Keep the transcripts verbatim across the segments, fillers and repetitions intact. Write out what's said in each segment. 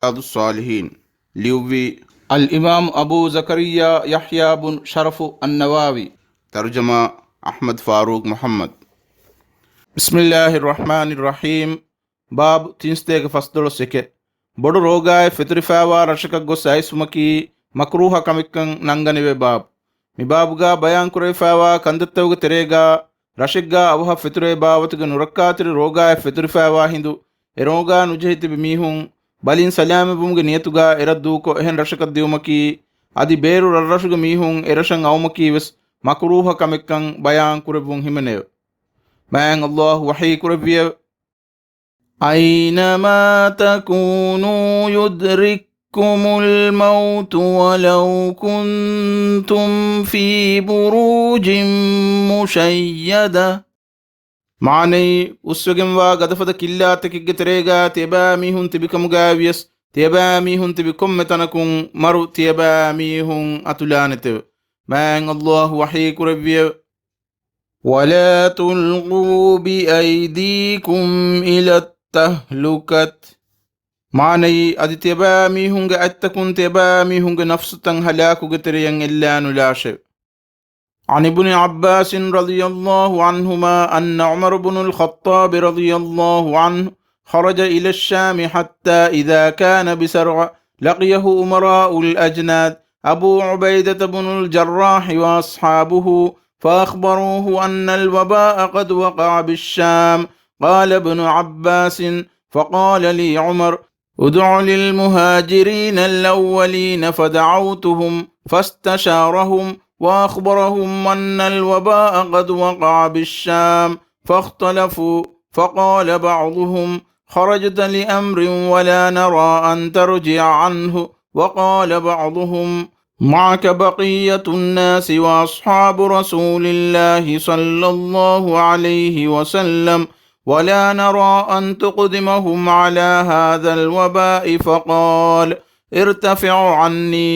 ރިޔާޟުއްޞާލިޙީން. ލިޔުއްވީ އަލްއިމާމު އަބޫ ޒަކަރިއްޔާ ޔަޙްޔާ ބުން ޝަރަފު އައްނަވަވީ. ތަރުޖަމާ އަޙްމަދު ފާރޫޤް މުޙައްމަދު. ބިސްމިއްލާހިއްރަޙްމާނިއްރަޙީމް. ބާބު ތިންސަތޭކަ ފަސްދޮޅަސް އެކެއް. ބޮޑު ރޯގާއެއް ފެތުރިފައިވާ ރަށަކަށް ގޮސް އައިސްފުމަކީ މަކްރޫހަ ކަމެއްކަން ނަންގަނެވޭ ބާބު. މި ބާބުގާ ބަޔާން ކުރެވިފައިވާ ކަންތައްތަކުގެ ތެރޭގާ، ރަށެއްގާ އަވަހަށް ފެތުރޭ ބާވަތުގެ ނުރައްކާތެރި ރޯގާއެއް ފެތުރިފައިވާ ހިނދު، އެ ރޯގާ ނުޖެހި ތިބި މީހުން ބަލިން ސަލާމަތްވުމުގެ ނިޔަތުގާ އެރަށް ދޫކޮށް އެހެން ރަށަކަށް ދިއުމަކީ، އަދި ބޭރު ރަށްރަށުގެ މީހުން އެރަށަށް އައުމަކީ ވެސް މަކުރޫހަ ކަމެއްކަން ބަޔާން ކުރެއްވުން ހިމެނެއެވެ. މާތް ﷲ ވަޙީ ކުރެއްވިއެވެ. أينما تكونوا يدرككم الموت ولو كنتم في بروج مشيدة. މާނައީ، އުސްވެގެންވާ ގަދަފަދަ ކިއްލާތަކެއްގެ ތެރޭގާ ތިޔަބައިމީހުން ތިބިކަމުގައިވިޔަސް، ތިޔަބައިމީހުން ތިބި ކޮންމެ ތަނަކުން މަރު ތިޔަބައިމީހުން އަތުލާނެތެވެ. މާތް ﷲ ވަޙީ ކުރެއްވިއެވެ. ولا تلقوا بأيديكم إلى التهلكة. މާނައީ، އަދި ތިޔަބައިމީހުންގެ އަތްތަކުން ތިޔަބައިމީހުންގެ ނަފްސުތައް ހަލާކުގެ ތެރެޔަށް އެއްލާނުލާށެވެ. عن ابن عباس رضي الله عنهما أن عمر بن الخطاب رضي الله عنه خرج إلى الشام حتى إذا كان بسرع لقيه أمراء الأجناد أبو عبيدة بن الجراح وأصحابه فأخبروه أن الوباء قد وقع بالشام. قال ابن عباس: فقال لي عمر: ادع للمهاجرين الأولين، فدعوتهم فاستشارهم وأخبرهم أن الوباء قد وقع بالشام، فاختلفوا، فقال بعضهم: خرجت لأمر ولا نرى أن ترجع عنه، وقال بعضهم: معك بقية الناس وأصحاب رسول الله صلى الله عليه وسلم، ولا نرى أن تقدمهم على هذا الوباء، فقال: ارتفعوا عني.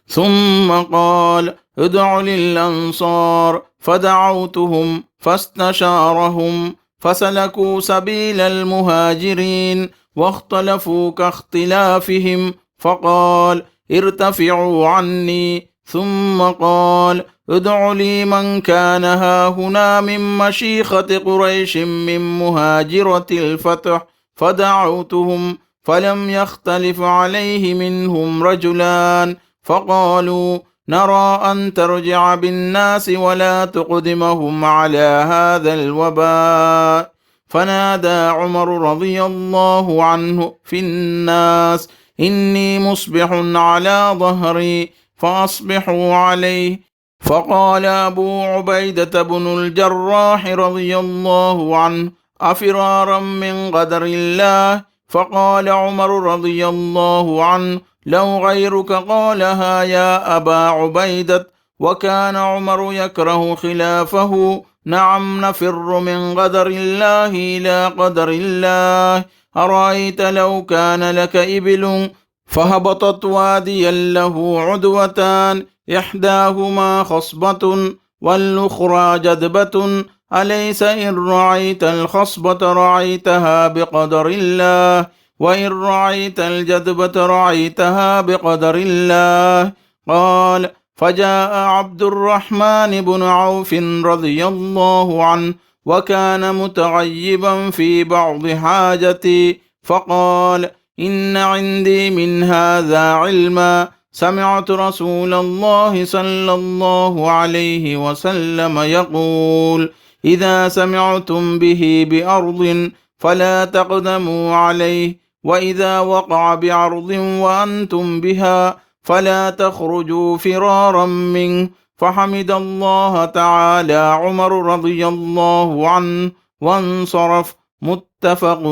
ثم قال: ادع للأنصار، فدعوتهم فاستشارهم، فسلكوا سبيل المهاجرين، واختلفوا كاختلافهم، فقال: ارتفعوا عني. ثم قال: ادع لي من كان هاهنا من مشيخة قريش من مهاجرة الفتح، فدعوتهم، فلم يختلف عليه منهم رجلان، فقالوا: نرى أن ترجع بالناس ولا تقدمهم على هذا الوباء. فنادى عمر رضي الله عنه في الناس: إني مصبح على ظهري، فأصبحوا عليه. فقال أبو عبيدة بن الجراح رضي الله عنه: أفرارا من قدر الله؟ فقال عمر رضي الله عنه: لو غيرك قالها يا أبا عبيدة، وكان عمر يكره خلافه. نعم، نفر من قدر الله إلى قدر الله. أرأيت لو كان لك إبل فهبطت واديا له عدوتان، إحداهما خصبة والأخرى جدبة، أليس إن رعيت الخصبة رعيتها بقدر الله، وإن رعيت الجدبة رعيتها بقدر الله؟ قال: فجاء عبد الرحمن بن عوف رضي الله عنه، وكان متغيبا في بعض حاجتي، فقال: إن عندي من هذا علما، سمعت رسول الله صلى الله عليه وسلم يقول: إذا سمعتم به بأرض فلا تقدموا عليه، وإذا وقع بعرض وأنتم بها فلا تخرجوا فرارا منه. فحمد الله تعالى عمر رضي الله عنه وانصرف. متفق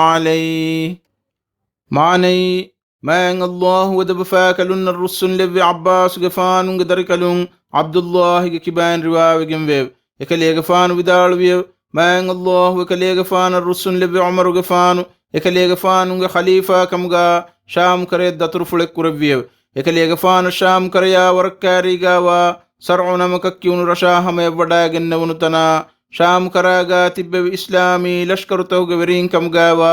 عليه. މާނައީ، މާތް ﷲ އެދެބަފާކަލުންނަށް ރުއްސުންލެއްވި ޢައްބާސްގެފާނުގެ ދަރިކަލުން ޢަބްދުﷲގެ ކިބައިން ރިވާވެގެންވެއެވެ. އެކަލޭގެފާނު ވިދާޅުވިއެވެ. މާތް ﷲ އެކަލޭގެފާނަށް ރުއްސުންލެއްވި ޢުމަރުގެފާނު، އެކަލޭގެފާނުގެ ޚަލީފާ ކަމުގާ ޝާމް ކަރަޔަށް ދަތުރުފުޅެއް ކުރެއްވިއެވެ. އެކަލޭގެފާނަށް ޝާމް ކަރަޔާ ވަރަށް ކައިރީގާވާ ސަރްޢު ނަމަކަށް ކިޔުނު ރަށާ ހަމަޔަށްވަޑައިގެންނެވުނު ތަނާ، ޝާމް ކަރާގާ ތިއްބެވި އިސްލާމީ ލަޝްކަރުތަކުގެ ވެރީން ކަމުގާވާ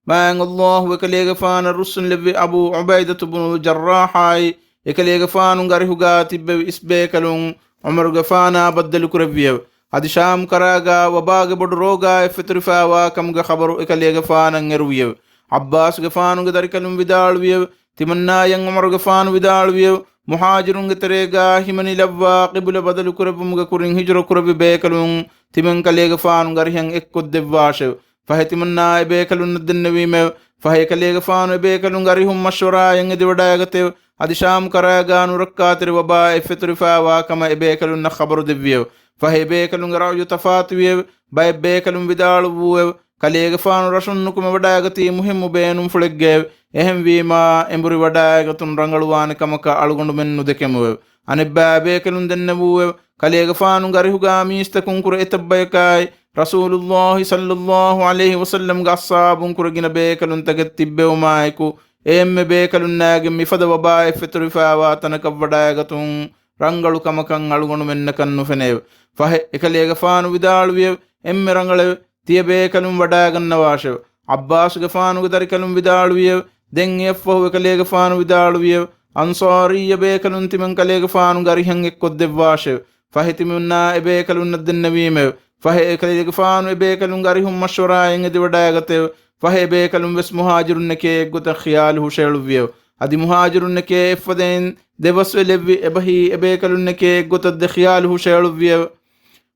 މާތް ﷲ އެކަލޭގެފާނަށް ރުއްސުންލެއްވި އަބޫ ޢުބައިދަތު ބުނުލް ޖައްރާޙާއި އެކަލޭގެފާނުގެ އަރިހުގާ ތިއްބެވި އިސް ބޭކަލުން ޢުމަރުގެފާނާ ބައްދަލުކުރެއްވިއެވެ. އަދި ޝާމް ކަރާގާ ވަބާގެ ބޮޑު ރޯގާ އެއްފެތުރިފާވާ ކަމުގެ ޚަބަރު އެކަލޭގެފާނަށް އެރުވިއެވެ. ޢައްބާސްގެފާނުގެ ދަރިކަލުން ވިދާޅުވިއެވެ. ތިމަންނާޔަށް ޢުމަރުގެފާނު ވިދާޅުވިއެވެ. މުހާޖިރުންގެ ތެރޭގާ ހިމަނިލައްވާ ޤިބުލަ ބަދަލުކުރެއްވުމުގެ ކުރިން ހިޖުރަ ކުރެއްވި ބޭކަލުން ތިމަންކަލޭގެފާނުގެ އަރިހަށް އެއްކޮށްދެއްވާށެވެ. ފަހެ ތިމަންނާ އެބޭކަލުން ދެންނެވީމެވެ. ފަހެ އެކަލޭގެފާނު އެބޭކަލުންގެ އަރިހުން މަޝްވަރާއަށް އެދިވަޑައިގަތެވެ. އަދި ޝާމް ކަރާގާ ނުރައްކާތެރި ވަބާ އެއްފެތުރިފާވާ ކަމަށް އެބޭކަލުންނަށް ޚަބަރު ދެއްވިއެވެ. ފަހެ އެބޭކަލުންގެ ރައުޔު ތަފާތުވިއެވެ. ބައެއް ބޭކަލުން ވިދާޅުއްވޫއެވެ. ކަލޭގެފާނު ރަށުން ނުކުމެވަޑައިގަތީ މުހިއްމު ބޭނުންފުޅެއްގައެވެ. އެހެންވީމާ، އެނބުރިވަޑައިގަތުން ރަނގަޅުވާނެ ކަމަކަށް އަޅުގަނޑުމެން ނުދެކެމުއެވެ. އަނެއްބައި ބޭކަލުން ދެންނެވޫއެވެ. ކަލޭގެފާނުގެ އަރިހުގާ މީސްތަކުން ކުރެ އެތައް ބަޔަކާއި، ރަސޫލުﷲ ޞައްލަﷲ ޢަލައިހި ވަސައްލަމްގެ އަޞްޙާބުން ކުރެ ގިނަ ބޭކަލުންތަކެއް ތިއްބެވުމާއެކު، އެ އެންމެ ބޭކަލުންނާގެން މިފަދަ ވަބާ އެއްފެތުރިފާވާ ތަނަކަށް ވަޑައިގަތުން ރަނގަޅު ކަމަކަށް އަޅުގަނޑުމެންނަކަށް ނުފެނެއެވެ. ފަހެ، އެކަލޭގެފާނު ވިދާޅުވިއެވެ. އެންމެ ރަނގަޅެވެ. ތިޔަބޭކަލުން ވަޑައިގަންނަވާށެވެ. ޢައްބާސްގެފާނުގެ ދަރިކަލުން ވިދާޅުވިއެވެ. ދެން އެއަށްފަހު އެކަލޭގެފާނު ވިދާޅުވިއެވެ. އަންޞާރިއްޔަ ބޭކަލުން ތިމަންކަލޭގެފާނުގެ އަރިހަށް އެއްކޮށްދެއްވާށެވެ. ފަހެ ތިމަންނާ އެބޭކަލުންނަށް ދެންނެވީމެވެ. ފަހެ އެކަލޭގެފާނު އެބޭކަލުންގެ އަރިހުން މަޝްވަރާއަށް އެދިވަޑައިގަތެވެ. ފަހެ އެބޭކަލުން ވެސް މުހާޖިރުންނެކޭ އެއްގޮތަށް ޚިޔާލު ހުށައެޅުއްވިއެވެ. އަދި މުހާޖިރުންނެކޭ އެއްފަދައިން ދެބަސްވެލެއްވި އެބަހީ އެބޭކަލުންނެކޭ އެއްގޮތަށް ދެ ޚިޔާލު ހުށައެޅުއްވިއެވެ.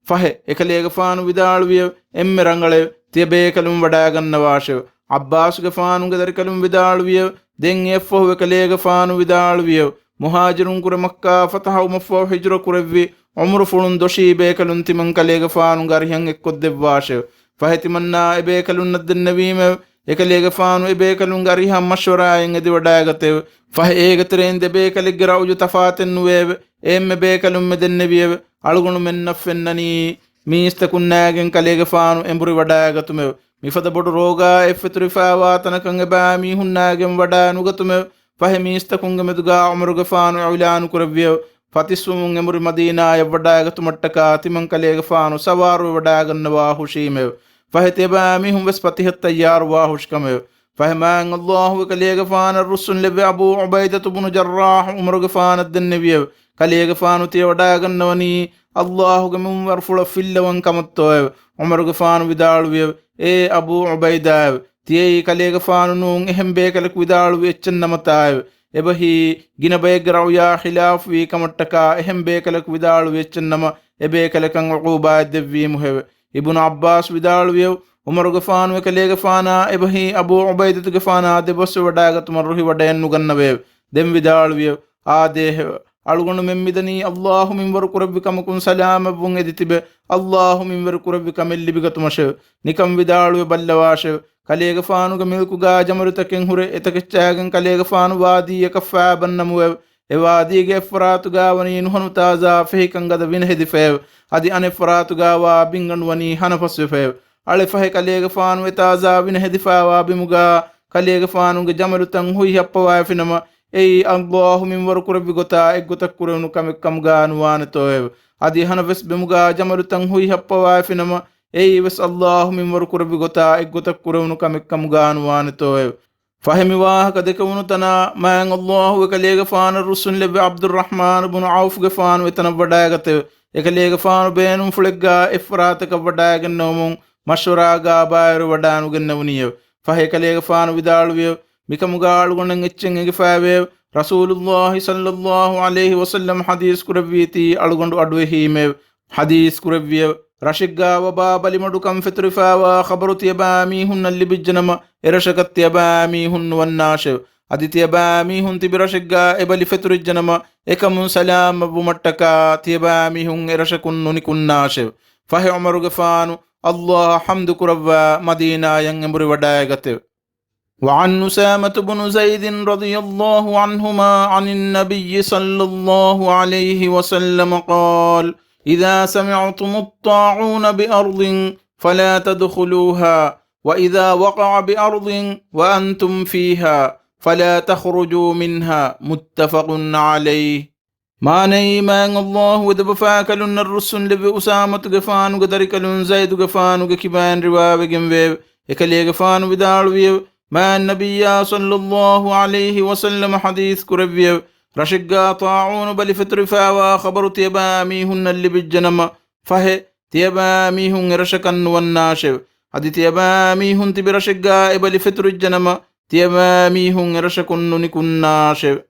ފަހެ، އެކަލޭގެފާނު ވިދާޅުވިއެވެ. އެންމެ ރަނގަޅެވެ. ތިޔަބޭކަލުން ވަޑައިގަންނަވާށެވެ. ޢައްބާސްގެފާނުގެ ދަރިކަލުން ވިދާޅުވިއެވެ. ދެން އެއަށްފަހު އެކަލޭގެފާނު ވިދާޅުވިއެވެ. މުހާޖިރުން ކުރެ މައްކާ ފަތަޙަވުމަށްފަހު ހިޖުރަ ކުރެއްވި ޢުމުރުފުޅުން ދޮށީ ބޭކަލުން ތިމަންކަލޭގެފާނުގެ އަރިހަށް އެއްކޮށްދެއްވާށެވެ. ފަހެ ތިމަންނާ އެބޭކަލުންނަށް ދެންނެވީމެވެ. އެކަލޭގެފާނު އެބޭކަލުންގެ އަރިހަށް މަޝްވަރާއަށް އެދިވަޑައިގަތެވެ. ފަހެ އޭގެ ތެރެއިން ދެބޭކަލެއްގެ ރައުޔު ތަފާތެއް ނުވެއެވެ. އެ އެންމެ ބޭކަލުންމެ ދެންނެވިއެވެ. އަޅުގަނޑުމެންނަށް ފެންނަނީ މީސްތަކުންނާގެން ކަލޭގެފާނު އެނބުރިވަޑައިގަތުމެވެ. މިފަދަ ބޮޑު ރޯގާ އެއްފެތުރިފާވާ ތަނަކަށް އެބައިމީހުންނާގެން ވަޑައިނުގަތުމެވެ. ފަހެ މީސްތަކުންގެ މެދުގާ ޢުމަރުގެފާނު އިޢުލާނު ކުރެއްވިއެވެ. ފަތިސްވުމުން އެނބުރި މަދީނާޔަށް ވަޑައިގަތުމަށްޓަކާ ތިމަންކަލޭގެފާނު ސަވާރުވެވަޑައިގަންނަވާ ހުށީމެވެ. ފަހެ ތިޔަބައިމީހުން ވެސް ފަތިހަށް ތައްޔާރުވާ ހުށިކަމެވެ. ފަހެ މާތް ﷲ އެކަލޭގެފާނަށް ރުއްސުންލެއްވި އަބޫ ޢުބައިދަތު ބުނު ޖައްރާޙު ޢުމަރުގެފާނަށް ދެންނެވިއެވެ. ކަލޭގެފާނު ތިޔަ ވަޑައިގަންނަވަނީ ﷲގެ މިންވަރުފުޅަށް ފިއްލަވަން ކަމަށްތޯއެވެ؟ ޢުމަރުގެފާނު ވިދާޅުވިއެވެ. އޭ އަބޫ ޢުބައިދާއެވެ! ތިޔައީ ކަލޭގެފާނު ނޫން އެހެން ބޭކަލަކު ވިދާޅުވި އެއްޗެއް ނަމަތާއެވެ. އެބަހީ، ގިނަ ބައެއްގެ ރައުޔާ ޚިލާފުވީ ކަމަށްޓަކާ އެހެން ބޭކަލަކު ވިދާޅުވި އެއްޗެއް ނަމަ، އެބޭކަލަކަށް ޢުޤޫބާތް ދެއްވީމުހެވެ. އިބުނު ޢައްބާސް ވިދާޅުވިއެވެ. ޢުމަރުގެފާނު އެކަލޭގެފާނާ އެބަހީ އަބޫ ޢުބައިދަތުގެފާނާ ދެބަސްވެވަޑައިގަތުމަށް ރުހިވަޑައެއްނުގަންނަވައެވެ. ދެން ވިދާޅުވިއެވެ. އާދޭހެވެ! އަޅުގަނޑުމެން މިދަނީ ﷲ މިންވަރު ކުރެއްވި ކަމަކުން ސަލާމަތްވުން އެދިތިބެ، ﷲ މިންވަރު ކުރެއްވި ކަމެއް ލިބިގަތުމަށެވެ. ނިކަން ވިދާޅުވެ ބައްލަވާށެވެ. ކަލޭގެފާނުގެ މިލްކުގާ ޖަމަލުތަކެއް ހުރެ، އެތަކެއްޗާގެން ކަލޭގެފާނު ވާދީއަކަށް ފާބަންނަމުއެވެ. އެ ވާދީގެ އެއްފަރާތުގާ ވަނީ ނުހަނު ތާޒާ ފެހިކަން ގަދަ ވިނަ ހެދިފައެވެ. އަދި އަނެއްފަރާތުގާވާ ބިންގަނޑު ވަނީ ހަނަފަސްވެފައެވެ. އަޅެ ފަހެ ކަލޭގެފާނު އެ ތާޒާ ވިނަ ހެދިފާވާ ބިމުގާ ކަލޭގެފާނުގެ ޖަމަލުތައް ހުއިހައްޕަވާފިނަމަ، އެއީ ﷲ މިންވަރު ކުރެއްވި ގޮތާ އެއްގޮތަށް ކުރެވުނު ކަމެއް ކަމުގާ ނުވާނެތޯއެވެ؟ އަދި ހަނަފަސް ބިމުގާ ޖަމަލުތައް ހުއިހައްޕަވާފިނަމަ، އެއީ ވެސް ﷲ މިންވަރު ކުރެއްވި ގޮތާ އެއްގޮތަށް ކުރެވުނު ކަމެއް ކަމުގާ ނުވާނެތޯއެވެ؟ ފަހެ މި ވާހަކަ ދެކެވުނު ތަނާ، މާތް ﷲ އެކަލޭގެފާނަށް ރުއްސުންލެއްވި ޢަބްދުއްރަޙްމާނު ބުނު ޢައުފުގެފާނު އެތަނަށް ވަޑައިގަތެވެ. އެކަލޭގެފާނު ބޭނުންފުޅެއްގާ އެއްފަރާތަކަށް ވަޑައިގެންނެވުމުން މަޝްވަރާގާ ބާއިރު ވަޑައިނުގެންނެވުނީއެވެ. ފަހެ އެކަލޭގެފާނު ވިދާޅުވިއެވެ. މިކަމުގާ އަޅުގަނޑަށް އެއްޗެއް އެނގިފައިވެއެވެ. ރަސޫލުﷲ ޞައްލަﷲ ޢަލައިހި ވަސައްލަމް ޙަދީޘް ކުރެއްވީތީ އަޅުގަނޑު އަޑުއެހީމެވެ. ޙަދީޘް ކުރެއްވިއެވެ. ރަށެއްގާ ވަބާ ބަލިމަޑުކަން ފެތުރިފައިވާ ޚަބަރު ތިޔަބައިމީހުންނަށް ލިބިއްޖެނަމަ، އެރަށަކަށް ތިޔަބައިމީހުން ނުވަންނާށެވެ. އަދި ތިޔަބައިމީހުން ތިބި ރަށެއްގާ އެބަލި ފެތުރިއްޖެނަމަ، އެކަމުން ސަލާމަތްވުމަށްޓަކާ ތިޔަބައިމީހުން އެރަށަކުން ނުނިކުންނާށެވެ. ފަހެ ޢުމަރުގެފާނު ﷲ އަށް ޙަމްދު ކުރައްވާ މަދީނާޔަށް އެނބުރި ވަޑައިގަތެވެ. وعن أسامة بن زيد رضي الله عنهما عن النبي صلى الله عليه وسلم قال: إذا سمعتم الطاعون بأرض فلا تدخلوها، وإذا وقع بأرض وأنتم فيها فلا تخرجوا منها. متفق عليه. މާނައީ، މާތް ﷲ އެދެބަފާކަލުންނަށް ރުއްސުންލެއްވި އުސާމަތުގެފާނުގެ ދަރިކަލުން ޒައިދުގެފާނުގެ ކިބައިން ރިވާވެގެންވެއެވެ. އެކަލޭގެފާނު ވިދާޅުވިއެވެ. މާތް ނަބިއްޔާ ޞައްލައްލާހު ޢަލައިހި ވަސައްލަމަ ޙަދީޘް ކުރެއްވިއެވެ. ރަށެއްގާ ޠާޢޫނު ބަލި ފެތުރިފާވާ ޚަބަރު ތިޔަބައިމީހުންނަށް ލިބިއްޖެނަމަ، ފަހެ، ތިޔަބައިމީހުން އެރަށަކަށް ނުވަންނާށެވެ. އަދި ތިޔަބައިމީހުން ތިބި ރަށެއްގާ އެ ބަލި ފެތުރިއްޖެނަމަ، ތިޔަބައިމީހުން އެރަށަކުން ނުނިކުންނާށެވެ.